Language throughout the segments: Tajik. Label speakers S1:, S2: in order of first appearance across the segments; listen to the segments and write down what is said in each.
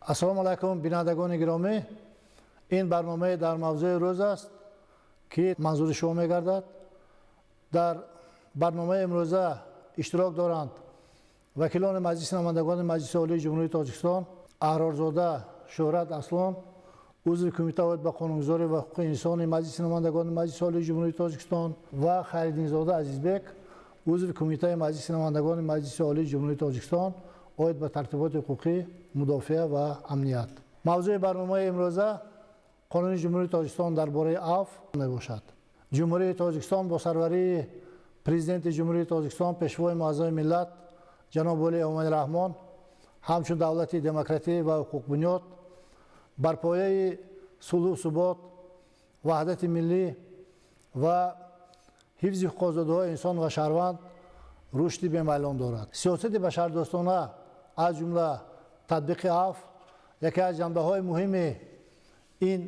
S1: Ассалому алайкум, бинандагони гиромӣ. Ин барномаи дар мавзӯи рӯз аст, ки манзури шумо мегардад. Дар барномаи имрӯза иштирок доранд вакилони Маҷлиси намояндагони Маҷлиси Олии Ҷумҳурии Тоҷикистон Аҳрорзода Шӯҳрат Аслон, узви Кумитаи оид ба қонунгузорӣ ва ҳуқуқи инсони Маҷлиси намояндагони Маҷлиси Олии Ҷумҳурии Тоҷикистон ва Хайриддинзода Азизбек, узви Кумитаи Маҷлиси намояндагони Маҷлиси Олии Ҷумҳурии Тоҷикистон оид ба тартиботи ҳуқуқӣ, мудофиа ва амният. Мавзӯи барномаи имрӯза Қонуни Ҷумҳурии Тоҷикистон дар бораи афв мебошад. Ҷумҳурии Тоҷикистон бо сарварии Президенти Ҷумҳурии Тоҷикистон, Пешвои муаззами миллат ҷаноби олӣ Эмомалӣ Раҳмон, ҳамчун давлати демократӣ ва ҳуқуқбунёд бар пояи сулҳу субот, ваҳдати миллӣ ва ҳифзи ҳуқуқу озодиҳои инсон ва шаҳрванд рушди бемайлон дорад. Сиёсати башардӯстона, аз ҷумла татбиқи афв, яке аз ҷанбаҳои муҳими ин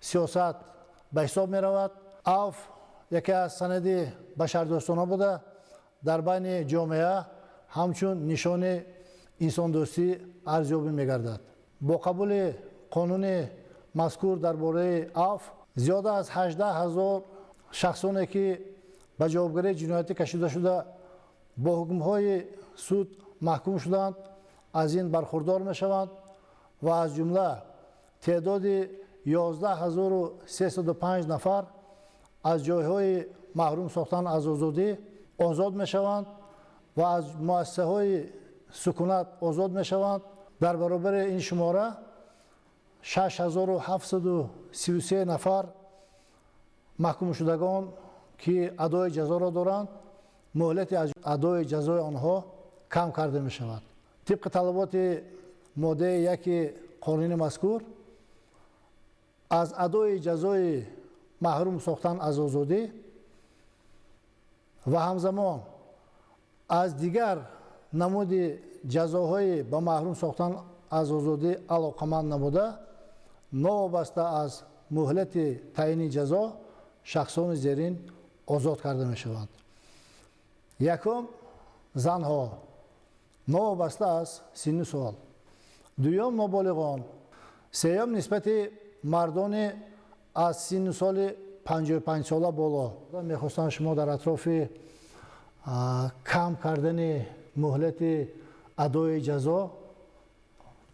S1: сиёсат ба ҳисоб меравад. Афв яке аз санади башардӯстона буда, дар байни ҷомеа ҳамчун нишони инсондӯстӣ арзёбӣ мегардад. Бо қабули қонуни мазкур дар бораи афв, зиёда аз 18 000 шахсоне, ки ба ҷавобгарии ҷиноятӣ кашида шуда, бо ҳукмҳои суд маҳкум шуданд, аз ин бархурдор мешаванд ва аз ҷумла теъдоди 11 305 нафар аз ҷойҳои маҳрум сохтан аз озодӣ озод мешаванд ва аз муассисаҳои сукунат озод мешаванд. Дар баробари ин шумора 6733 нафар маҳкумшудагон, ки адои ҷазоро доранд, муҳлати адои ҷазои онҳо кам карда мешавад. Тибқи талаботи моддаи 1 қонуни мазкур, аз адои ҷазои маҳрум сохтан аз озодӣ ва ҳамзамон аз дигар намуди ҷазоҳои ба маҳрум сохтан аз озодӣ алоқаманд набуда, новобаста аз муҳлати таъини ҷазо, шахсони зерин озод карда мешаванд. Якум, занҳо, новобаста аз синну сол. Дуюм, ноболиғон. Сеюм, нисбати мардони аз синну соли 55 сола боло. Мехостам шумо дар атрофи кам кардани муҳлати адои ҷазо,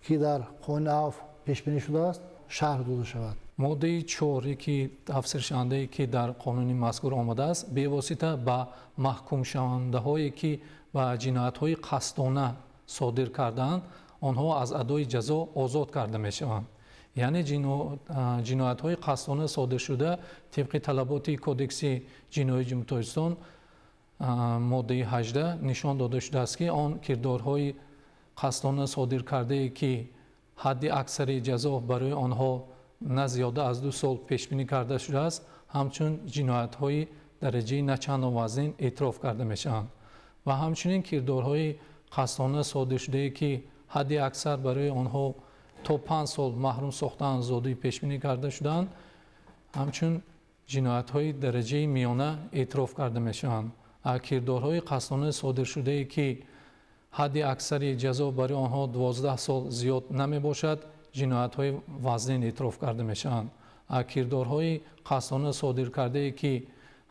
S1: ки дар қонуни афв пешбинӣ шудааст, шарҳ дода шавад.
S2: Моддаи 4, ки тафсиршавандае, ки дар қонуни мазкур омадааст, бевосита ба маҳкумшавандаҳое, ки ба ҷиноятҳои қасдона содир кардаанд, онҳо аз адои ҷазо озод карда мешаванд. Яъне ҷиноятҳои қасдона содиршуда тибқи талаботи Кодекси ҷиноии Ҷумҳурии Тоҷикистон, моддаи 18, нишон дода шудааст, ки он кирдорҳои қасдона содир кардае, ки ҳадди аксари ҷазо барои онҳо на зиёда аз 2 сол пешбинӣ карда шудааст, ҳамчун ҷиноятҳои дараҷаи начандон вазнин эътироф карда мешаванд ва ҳамчунин кирдорҳои қасдона содиршудае, ки ҳадди аксар барои онҳо то 5 сол маҳрум сохтан аз озодӣ пешбинӣ карда шудаанд, ҳамчун ҷиноятҳои дараҷаи миёна эътироф карда мешаванд. Кирдорҳои қасдона содиршудае, ки ҳадди аксари ҷазо барои онҳо 12 сол зиёд намебошад, ҷиноятҳои вазнин эътироф карда мешаванд. Кирдорҳои қасдона содир кардае, ки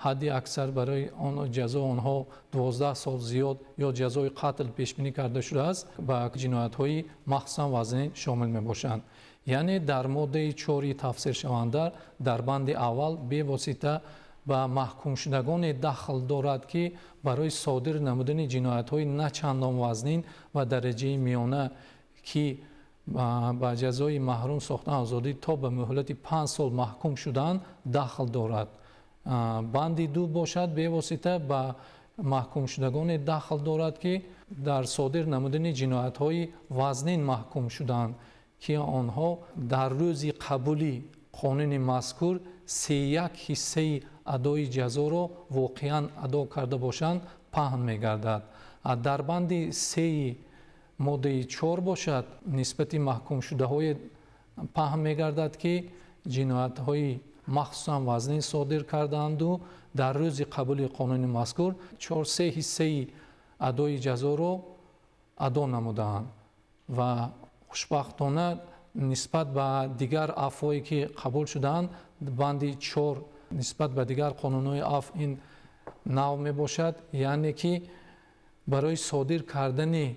S2: ҳадди аксар барои он ҷазо онҳо 12 сол зиёд ё ҷазои қатл пешбинӣ карда шудааст, ба ҷиноятҳои махсусан вазнин шомил мебошанд. Яъне дар моддаи 4 тафсиршаванда дар банди аввал бевосита ба маҳкумшудагоне дахл дорад, ки барои содир намудани ҷиноятҳои начандон вазнин ва дараҷаи миёна, ки ба ҷазои маҳрум сохтан озодӣ то ба муҳлати 5 сол маҳкум шудаанд, дахл дорад. Банди 2 бошад, бевосита ба маҳкумшудагоне дахл дорад, ки дар содир намудани ҷиноятҳои вазнин маҳкум шудаанд, ки онҳо дар рӯзи қабули қонуни мазкур сеяк ҳиссаи адои ҷазоро воқеан адо карда бошанд, паҳн мегардад. Дар банди 3 моддаи 4 бошад, нисбати маҳкумшудаҳое паҳн мегардад, ки ҷиноятҳои махсусан вазнин содир кардаанду дар рӯзи қабули қонуни мазкур чор се ҳиссаи адои ҷазоро адо намудаанд ва Хушбахтона, нисбат ба дигар афвҳое ки қабул шудаанд, банди 4 нисбат ба дигар қонунҳои афв ин нав мебошад, яъне ки барои содир кардани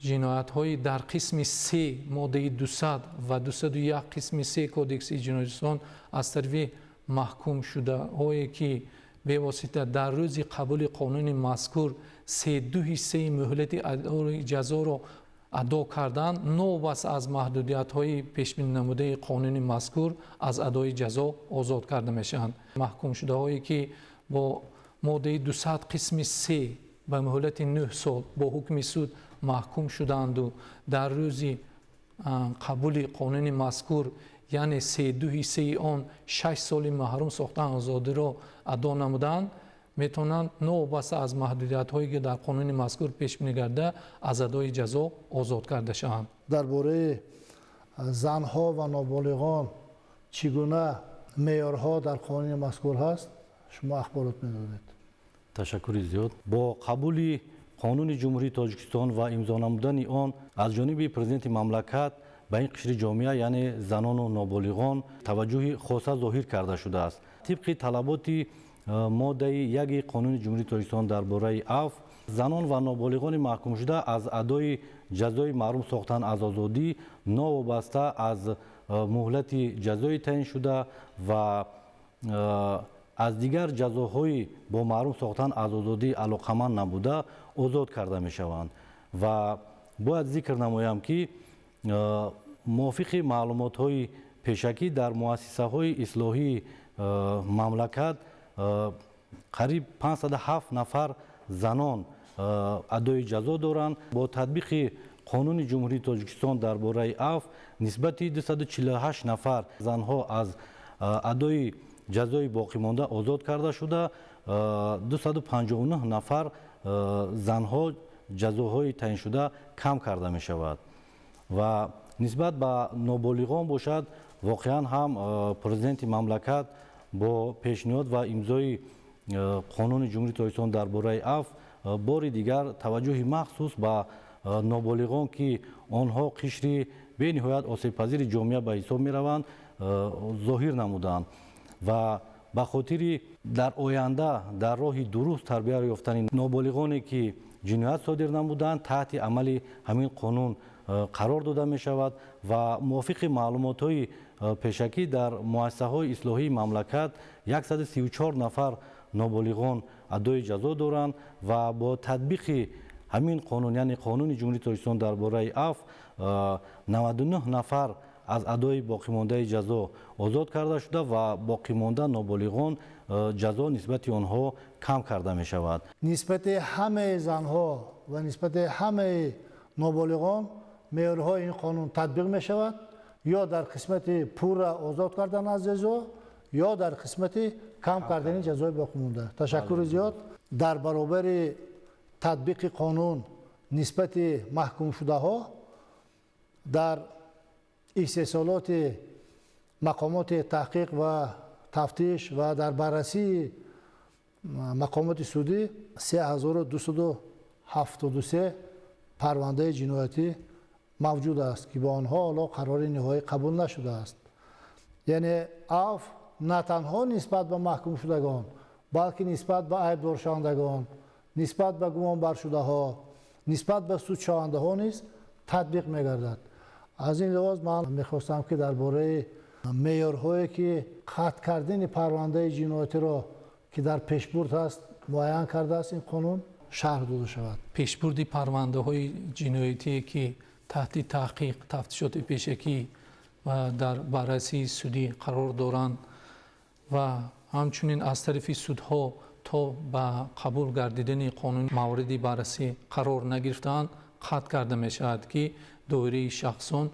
S2: ҷиноятҳои дар қисми 3 моддаи 200 ва 201 қисми 3 Кодекси ҷиноятистон аз тарафи маҳкумшудаҳое, ки бевосита дар рӯзи қабули қонуни мазкур 3/2 ҳиссаи муҳлати адои ҷазоро адо карданд, новобаста аз маҳдудиятҳои пешбининамудаи қонуни мазкур аз адои ҷазо озод карда мешаванд. Маҳкумшудаҳое, ки бо моддаи 200 қисми 3 ба муҳлати 9 сол бо ҳукми суд маҳкум шудаанду дар рӯзи қабули қонуни мазкур, яъне 3/2 ҳиссаи он 6 соли маҳрум сохтан озодиро адо намуданд, метавонанд новобаста аз маҳдудиятҳое, ки дар қонуни мазкур пешбинӣ гардида, аз адои ҷазо озод карда шаванд.
S1: Дар бораи занҳо ва ноболиғон чӣ гуна меъёрҳо дар қонуни мазкур ҳаст, шумо ахборот медодед.
S3: Ташаккури зиёд. Бо қабули Қонуни Ҷумҳурии Тоҷикистон ва имзо намудани он аз ҷониби Президенти мамлакат ба ин қишри ҷомеа, яъне занону ноболиғон, таваҷҷӯҳи хоса зоҳир карда шудааст. Тибқи талаботи моддаи 1 Қонуни Ҷумҳурии Тоҷикистон дар бораи афв, занон ва ноболиғони маҳкумшуда аз адои ҷазои маҳрум сохтан аз озодӣ новобаста аз муҳлати ҷазои таъиншуда ва аз дигар ҷазоҳои бо маҳрум сохтан аз озодӣ алоқаманд набуда озод карда мешаванд. Ва бояд зикр намоям, ки мувофиқи маълумотҳои пешакӣ дар муассисаҳои ислоҳии мамлакат қариб 507 нафар занон адои ҷазо доранд. Бо татбиқи Қонуни Ҷумҳурии Тоҷикистон дар бораи афв нисбати 248 нафар занҳо аз адои ҷазои боқимонда озод карда шуда, 259 нафар занҳо ҷазоҳои таъиншуда кам карда мешавад. Ва нисбат ба ноболиғон бошад, воқеан ҳам Президенти мамлакат бо пешниҳод ва имзои Қонуни Ҷумҳурии Тоҷикистон дар бораи афв бори дигар таваҷҷӯҳи махсус ба ноболиғон, ки онҳо қишри бениҳоят осебпазири ҷомеа ба ҳисоб мераванд, зоҳир намуданд ва ба хотири дар оянда дар роҳи дуруст тарбия ёфтани ноболиғоне, ки ҷиноят содир намуданд, таҳти амали ҳамин қонун қарор дода мешавад. Ва мувофиқи маълумотҳои пешакӣ дар муассисаҳои ислоҳии мамлакат 134 нафар ноболиғон адои ҷазо доранд ва бо татбиқи ҳамин қонун, яъне Қонуни Ҷумҳурии Тоҷикистон дар бораи афв, 99 нафар аз адои боқимондаи ҷазо озод карда шуда ва боқимонда ноболиғон ҷазо нисбати онҳо кам карда мешавад.
S1: Нисбати ҳамаи занҳо ва нисбати ҳамаи ноболиғон меъёрҳои ин қонун татбиқ мешавад, ё дар қисмати пурра озод кардан аз ҷазо, ё дар қисмати кам кардани ҷазои боқимонда. Ташаккури зиёд. Дар баробари татбиқи қонун нисбати маҳкумшудаҳо дар истеҳсолоти мақомоти таҳқиқ ва тафтиш ва дар баррасии мақомоти судӣ 3273 парвандаи ҷиноятӣ мавҷуд аст, ки бо онҳо ҳоло қарори ниҳоӣ қабул нашудааст. Яъне афв на танҳо нисбат ба маҳкумшудагон, балки нисбат ба айбдоршавандагон, нисбат ба гумонбаршудаҳо, нисбат ба судшавандаҳо низ татбиқ мегардад. Аз ин лиҳоз ман мехостам, ки дар бораи меъёрҳое, ки қатъ кардани парвандаи ҷиноятиро, ки дар пешбурд ҳаст, муайян кардааст ин қонун, шарҳ дода шавад.
S2: Пешбурди парвандаҳои ҷиноятие, ки таҳти таҳқиқ, тафтишоти пешакӣ ва дар баррасии судӣ қарор доранд ва ҳамчунин аз тарафи судҳо то ба қабул гардидани қонун мавриди баррасӣ қарор нагирифтаанд, қатъ карда мешавад, ки доираи шахсон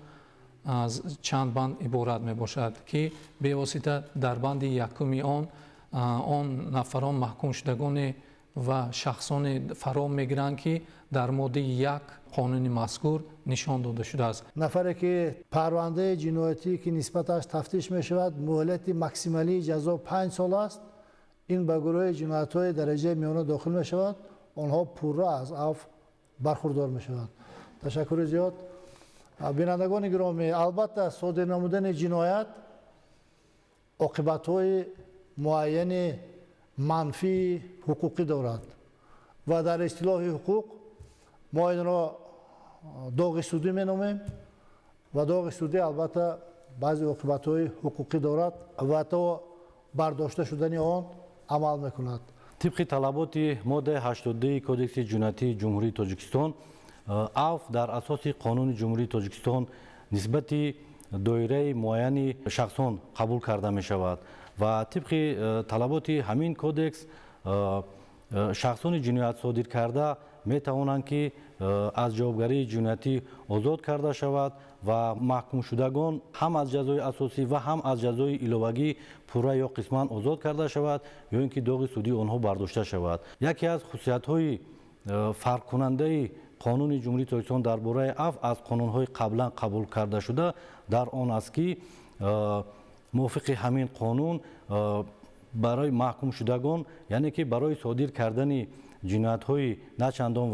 S2: аз чанд банд иборат мебошад, ки бевосита дар банди якуми он нафарон маҳкумшудагоне ва шахсоне фаро мегиранд, ки дар моддаи 1 қонуни мазкур нишон дода шудааст.
S1: Нафаре, ки парвандаи ҷиноятӣ, ки нисбаташ тафтиш мешавад, муҳлати максималии ҷазо 5 сол аст, ин ба гурӯҳи ҷиноятҳои дараҷаи миёна дохил мешавад, онҳо пурра аз афв бархурдор мешаванд. Ташаккури зиёд. Бинандагони гиромӣ, албатта содир намудани ҷиноят оқибатҳои муайяни манфии ҳуқуқӣ дорад ва дар истилоҳи ҳуқуқ мо инро доғи судӣ меномем ва доғи судӣ албатта баъзе оқибатҳои ҳуқуқӣ дорад ва то бардошта шудани он амал мекунад.
S3: Тибқи талаботи моддаи 82 Кодекси ҷиноятии Ҷумҳурии Тоҷикистон, афв дар асоси Қонуни Ҷумҳурии Тоҷикистон нисбати доираи муайяни шахсон қабул карда мешавад ва тибқи талаботи ҳамин кодекс шахсони ҷиноят содир карда метавонанд, ки аз ҷавобгарии ҷиноятӣ озод карда шавад ва маҳкумшудагон ҳам аз ҷазои асосӣ ва ҳам аз ҷазои иловагӣ пурра ё қисман озод карда шавад ё ин ки доғи судии онҳо бардошта шавад. Яке аз хусусиятҳои фарқкунандаи Қонуни Ҷумҳурии Тоҷикистон дар бораи афв аз қонунҳои қаблан қабул карда шуда дар он аст, ки мувофиқи ҳамин қонун барои маҳкумшудагон, яъне ки барои содир кардани ҷиноятҳои на чандон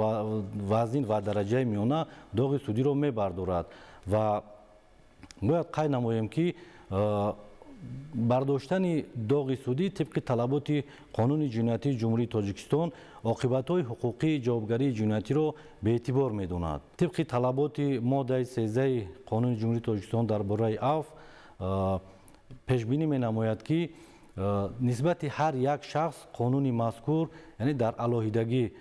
S3: вазнин ва дараҷаи миёна доғи судиро мебардорад. Ва бояд қайд намоем, ки бардоштани доғи судӣ тибқи талаботи Қонуни ҷиноятии Ҷумҳурии Тоҷикистон оқибатҳои ҳуқуқии ҷавобгарии ҷиноятиро беэътибор медонад. Тибқи талаботи моддаи 13 Қонуни Ҷумҳурии Тоҷикистон дар бораи афв пешбинӣ менамояд, ки нисбати ҳар як шахс қонуни мазкур, яъне дар алоҳидагӣ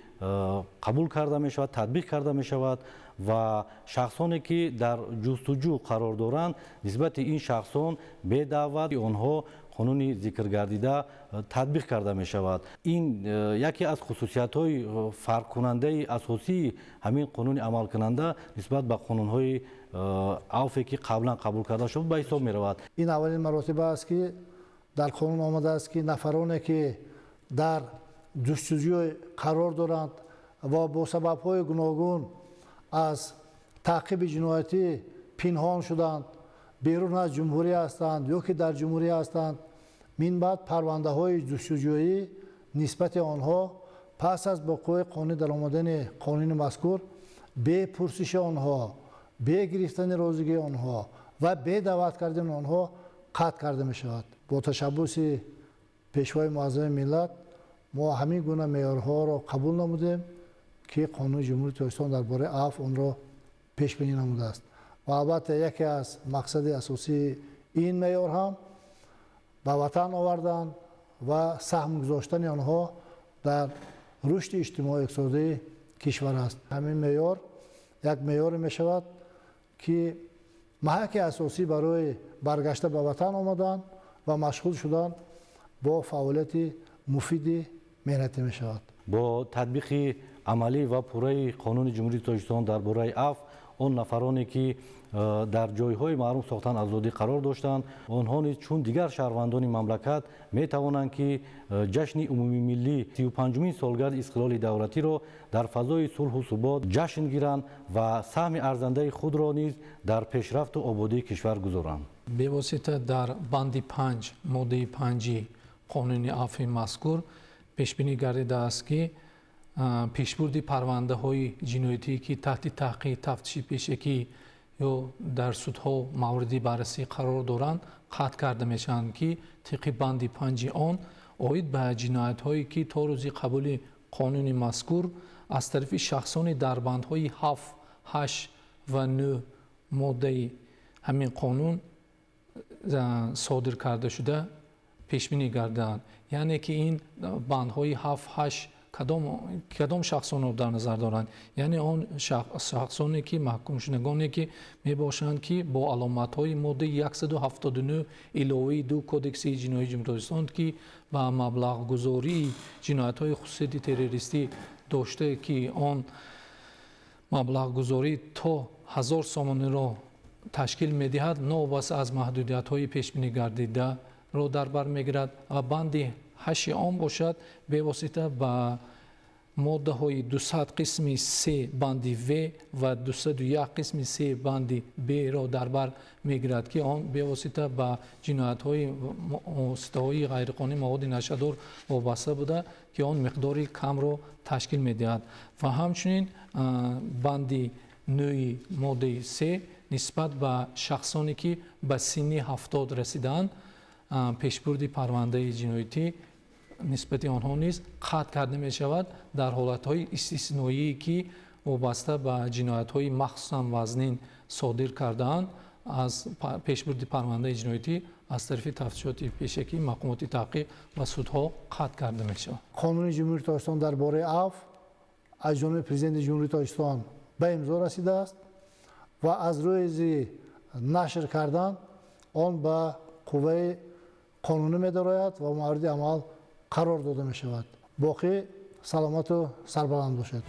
S3: қабул карда мешавад, татбиқ карда мешавад ва шахсоне, ки дар ҷустуҷӯ қарор доранд, нисбати ин шахсон бе даъвати онҳо қонуни зикргардида татбиқ карда мешавад. Ин яке аз хусусиятҳои фарқкунандаи асосии ҳамин қонуни амалкунанда нисбат ба қонунҳои авфе, ки қаблан қабул карда шуд, ба ҳисоб меравад.
S1: Ин аввалин маротиба аст, ки дар қонун омадааст, ки нафароне, ки дар ҷустуҷӯ қарор доранд ва бо сабабҳои гуногун аз таъқиби ҷиноятӣ пинҳон шуданд, берун аз ҷумҳурӣ ҳастанд ё ки дар ҷумҳурӣ ҳастанд, минбаъд парвандаҳои ҷустуҷӯӣ нисбати онҳо пас аз бо қувваи қонунӣ даромадани қонуни мазкур бе пурсиши онҳо, бе гирифтани розигии онҳо ва бе даъват кардани онҳо қатъ карда мешавад. Бо ташаббуси Пешвои Муаззами миллат мо ҳамин гуна меъёрҳоро қабул намудем, ки Қонуни Ҷумҳурии Тоҷикистон дар бораи афв онро пешбинӣ намудааст. Ва албатта яке аз мақсади асосии ин меъёр ҳам ба ватан овардан ва саҳм гузоштани онҳо дар рушди иҷтимоию иқтисодии кишвар аст. Ҳамин меъёр як меъёре мешавад, ки маҳаки асосӣ барои баргашта ба ватан омадан ва машғул шудан бо фаъолияти муфиди меҳнатӣ мешавад.
S3: Бо татбиқи амалӣ ва пурраи Қонуни Ҷумҳурии Тоҷикистон дар бораи афв он нафароне, ки дар ҷойҳои маҳрум сохтан аз озодӣ қарор доштанд, онҳо низ чун дигар шаҳрвандони мамлакат метавонанд, ки ҷашни умумимиллӣ, 35-умин солгарди истиқлоли давлатиро дар фазои сулҳу субот ҷашн гиранд ва саҳми арзандаи худро низ дар пешрафту ободии кишвар гузоранд.
S2: Бевосита дар банди 5 моддаи 5 қонуни афви мазкур пешбинӣ гардидааст, ки пешбурди парвандаҳои ҷиноятӣ, ки таҳти таҳқиқ, тафтиши пешакӣ ё дар судҳо мавриди баррасӣ қарор доранд, қатъ карда мешаванд, ки тибқи банди 5 он оид ба ҷиноятҳое, ки то рӯзи қабули қонуни мазкур аз тарафи шахсони дар бандҳои 7, 8 ва 9 моддаи ҳамин қонун содир карда шуда пешбинӣ гарданд. Яъне ки ин бандҳои 7, 8 кадом шахсонро дар назар доранд? Яъне он шахсоне, ки маҳкумшудагоне, ки мебошанд, ки бо аломатҳои моддаи 179 иловаи 2 Кодекси ҷиноии Ҷумҳурии Тоҷикистон, ки ба маблағгузории ҷиноятҳои хусусияти террористӣ дошта, ки он маблағгузорӣ то 1000 сомониро ташкил медиҳад, новобаста аз маҳдудиятҳои пешбинӣ гардидаро дар бар мегирад. Ва банди 8 он бошад, бевосита ба моддаҳои 200 қисми 3 банди В ва 201 қисми 3 банди Б-ро дар бар мегирад, ки он бевосита ба ҷиноятҳои воситаҳои ғайриқонунии маводи нашъадор вобаста буда, ки он миқдори камро ташкил медиҳад. Ва ҳамчунин банди 9 моддаи 3. Нисбат ба шахсоне, ки ба синни 70 расидаанд, пешбурди парвандаи ҷиноятӣ нисбати онҳо низ қатъ карда мешавад дар ҳолатҳои истисноие, ки вобаста ба ҷиноятҳои махсусан вазнин содир кардаанд, аз пешбурди парвандаи ҷиноятӣ аз тарафи тафтишоти пешакӣ, мақомоти таҳқиқ ва судҳо қатъ карда мешавад.
S1: Қонуни Ҷумҳурии Тоҷикистон дар бораи афв аз ҷониби Президенти Ҷумҳурии Тоҷикистон ба имзо расидааст ва аз рӯзи нашр кардан он ба қувваи қонунӣ медарояд ва мавриди амал қарор дода мешавад. Боқӣ саломату сарбаланд бошед.